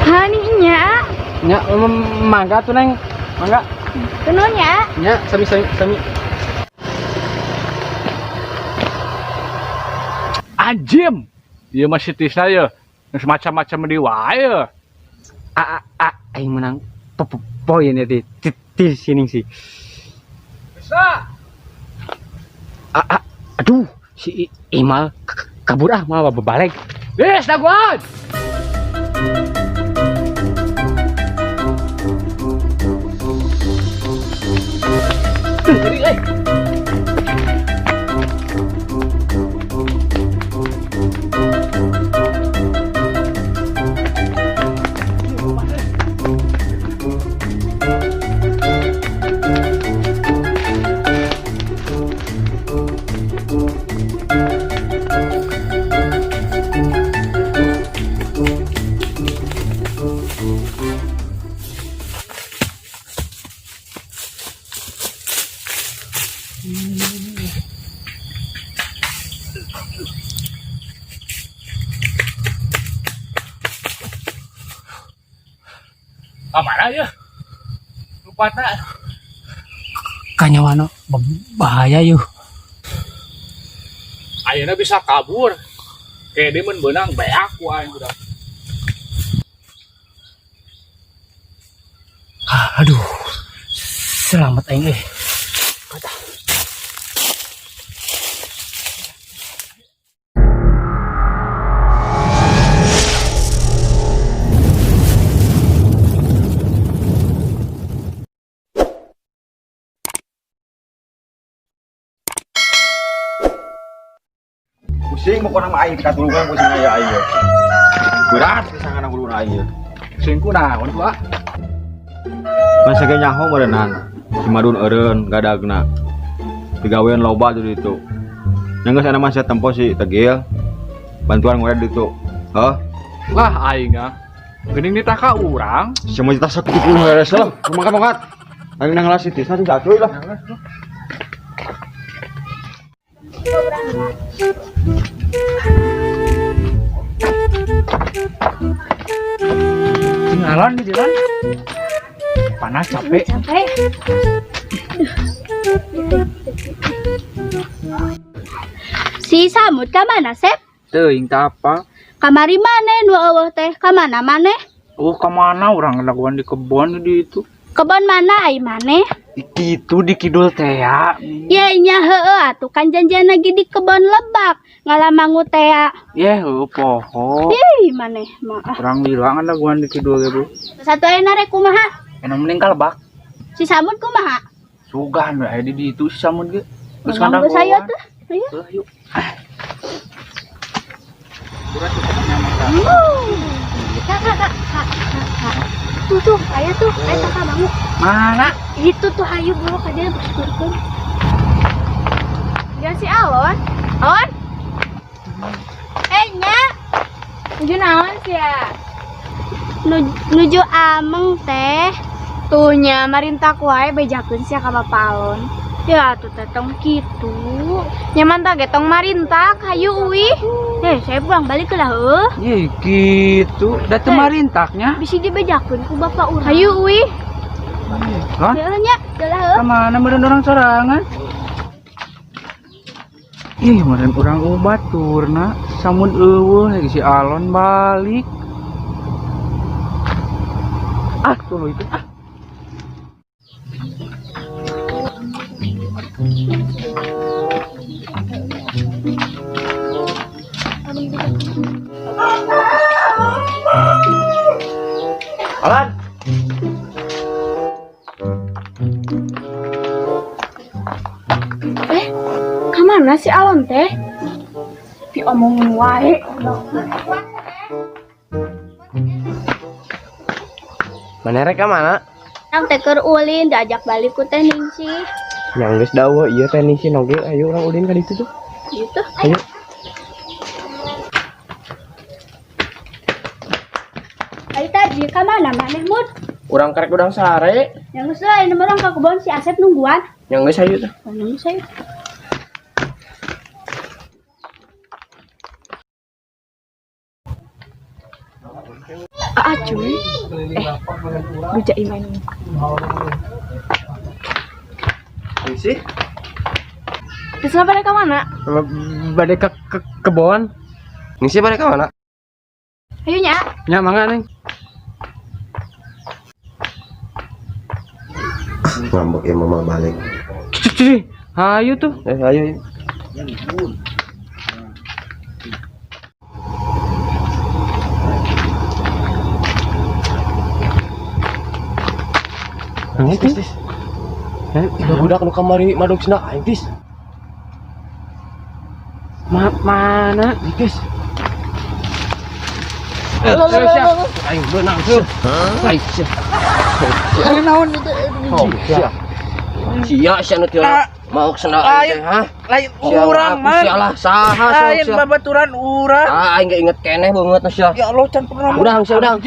Hani nya. Nya mangga tuh Neng. Mangga. Nuhun ya. Nya sami sami sami. Anjim. Ieu mah si Tisna ye. Geus macam-macam di wae. A a a aing menang poin ya di di sini sih. Tisna. A, a, aduh, si Imal kabur ah, mau balik. Tis daguan. Kamana ya? Lupatna. Kanyawana bahaya yuk. Ayeuna bisa kabur. Kayak dia mun beunang beak ku aing udah. Aduh, selamat aing eh. Pusing pokoknya mah aing katulungan pusing aya aing. Berat pisan kana guluna aing. Sing kunaon tuh ah? Masa ge nyaho meureunnan. Si Madun eureun gadagna. Digawean loba di ditu. Nya geus aya mah sia tempo si Tegil. Bantuan ngore di ditu. Heuh. Lah aing ah. Geuning ditah ka urang. Sia mah ditah sakitu puluh heres lah. Kumaha mangkat. Aing nang ngelas si Tisna sing jatuh lah. Tinggalan di jalan. Panas capek. Capek. Si Samud ka mana, Sep? Teuing teh apa? Kamari maneh nu eueuh teh? Ka mana maneh? Oh, ka mana urang lakuan di kebon di itu? Kebon mana ai maneh? Itu di kidul teh ya. Ye nya heueuh atuh kan janjian lagi di kebon lebak ngalamangu teh ya. Ye heueuh poho. Ih maneh mah. Ah. Urang bilang lakuan di kidul ge, Bu. Satu ayeuna rek kumaha? Enak mending ka lebak. Si Samud kumaha? Sugan we aya di ditu si Samud ge. Geus Ngomong geus ayo tuh. Ayo. Heuh, yuk. Kak, kak, kak, kak, kak. Tuh, tuh, aya tuh, aya kakak bangun. Mana? Itu tuh hayu buru ka dia bersyukur. Ya si Alon. Alon? Nya. Nuju naon sih ya? Nuju ameng teh. Tuh nya marintah ku wae bejakeun sia ka Bapak Alon. Ya atuh teh tong kitu. Nyaman tah ge tong marintah hayu uih. Saya pulang balik lah heuh. Ye kitu, da teu marintaknya. Bisi dibejakeun ku bapak urang. Hayu uih. Hah? Ya nya, jalan heuh. Ka mana meureun urang sorangan? Ih, meureun urang baturna, samun eueuh lagi si Alon balik. Ah, tuluy itu ah. Alan. Ka mana si Alon teh? Diomongin wae. Mana rek ka mana? Nang teh keur ulin diajak balik ku teh Ningsih. Yang geus dawa ieu teh Ningsih oge ayo urang ulin ka ditu tuh. Gitu. Ayo. Ayo tadi ka mana maneh Mud? Urang karek udang sare. Yang geus lah, ini urang ka kebon si Asep nungguan. Yang geus ayo tuh. Yang geus ayo. Ah, Cuy. Eh, Duja iman. Sih. Terus pada ke mana? Bade ke kebon. Ngisi pada ke mana? Ayo nya. Nya mangga, Neng. Ngambek ya mama balik. Cuci, cuci. Ayo tuh. Eh, ayo, ayo. Tis, tis. Eh, Budak nu kamari madog sendal aing, tis. Mana? Tis. Eh, siap. Aing beunang sih. Aing sia. Ayo naon itu? Oh, sia. Sia sia nu teu maok sendal aing teh, hah? Lain Sia urang ngaku man. Sia lah, saha sia, Lain sia. babaturan urang. Ah, aing ge inget keneh beungeut sia. Ya Allah can pernah. Udang sia, udang.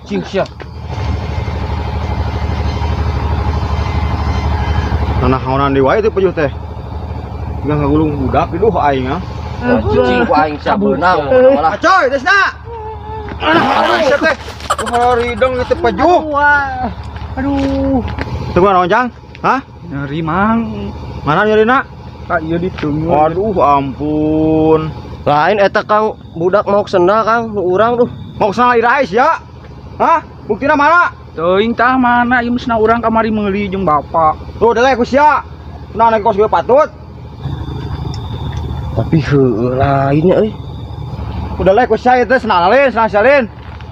Cing sia. Nah, naonan di wae teh pejuh teh. Enggak ngagulung budak diduh aing ah. Cing ku aing sia beunang malah. Acoy, Desna. Ah, sia teh. Wah, rideng itu pejuh. Aduh. Tunggu naon, Jang? Hah? Nyeri mang. Mana nyerina? Kak ieu ditunggu. Waduh, ampun. Lain eta Kang, budak maok sendal Kang, nu urang duh. Mau kesana irais ya? Hah? Buktina mana? Teuing tah mana ieu mesna urang kamari meuli jeung bapak. Tuh, deleh ku sia. Nah, naik kos gue patut. Tapi heueuh lainnya euy. Udah leh ku sia itu senang lain, senang salin.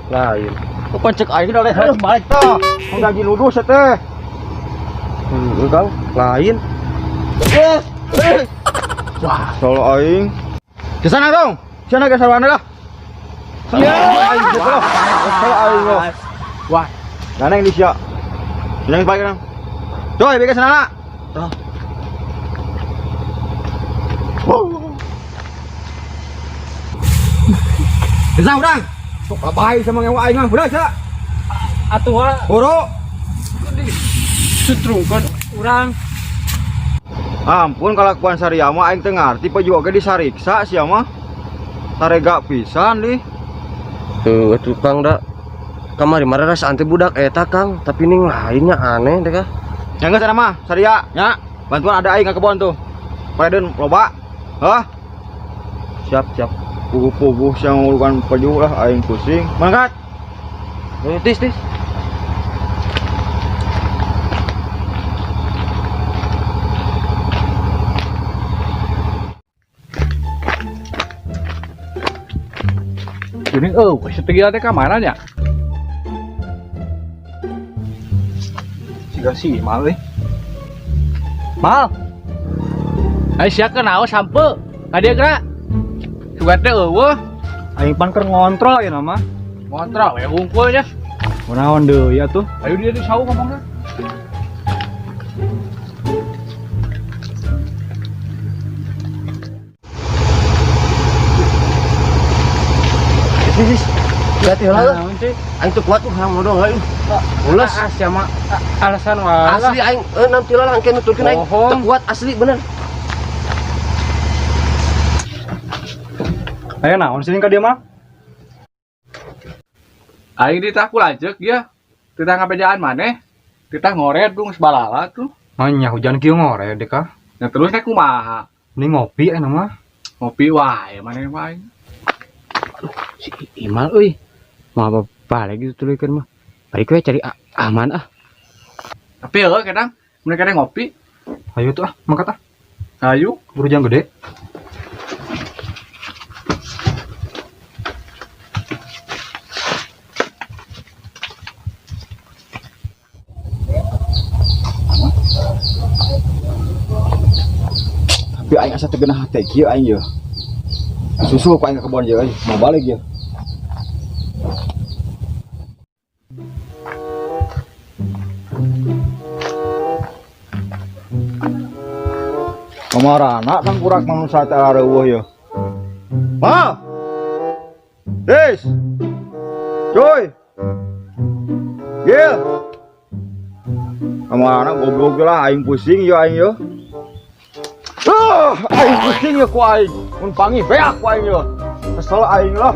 Lain. Tuh pancek aing udah leh harus balik tuh. Mau gaji nuduh sia teh. Heueuh Kang, lain. Wah, solo aing. Ke sana dong. Sana ke sarwana lah. Ya, aing gitu loh. Solo aing loh. Wah, Gandeng di sia. Gandeng balik nang. Coy, bikin sana. Ah. Kesana urang. Sok lebay sama ngewa aing mah. Udah, sia. Atuh ah, Boro. sutrungkeun urang. Ampun kalakuan Saria mah aing teu ngarti peju oge disariksa sia mah. Sarega pisan dih. Heueuh atuh Kang da. Kamari mah rasa anti budak eta Kang, tapi ning lainnya aneh deh kah. Ya geus sana mah, Saria nya. Bantuan ada aing ka kebon tuh. Paredeun loba. Hah? Siap, siap. Puguh-puguh sia ngurukan peju lah aing pusing. Mangkat. Eh, tis, tis. Gini, oh, si Tegil teh ka mana nya? siga si Imal euy. Mal, Ayo sia ke naon sampe? Ka dieu geura. Sugan teh eueuh, aing pan keur ngontrol ya nama. ngontrol we hungkul nya. Kunaon deui atuh? Ayo dia di saung ngomongna. Tis, tis, tis. Berarti heula. Naon sih? Aing teu kuat tuh hayang modong aing. Mules. Ah, sia mah alasan wae. lah. Asli aing euy nam tila lah engke nuturkeun aing. Bohong. Teu kuat asli bener. Aya naon sih ka dieu mah? Aing ditah ku lanceuk ya. Titah ngabejaan maneh. Titah ngored dung sebalala tuh. Manya hujan kieu ngored deh kah? Nah terus teh kumaha? Ini ngopi aya mah. Ngopi wae maneh mah aing. Si Imal euy. Mau apa balik gitu tuluykeun mah. Balik we cari aman ah. Tapi heueuh kadang mun kadang ngopi, Ayo tuh ah, mangkat ah. ayo. Buru jam gede. Tapi aing asa teu geunah hate kieu aing ye. Susul ku aing ka kebon ye euy, mau balik ye. Kamarana tangkurak manusia teh areueuh ye. Ma. Des. Cuy. Gil. Kamarana goblok lah aing pusing ye aing ye. Ah, aing pusing ya ku aing. Mun pangi beak ku aing ye. Kesel aing lah.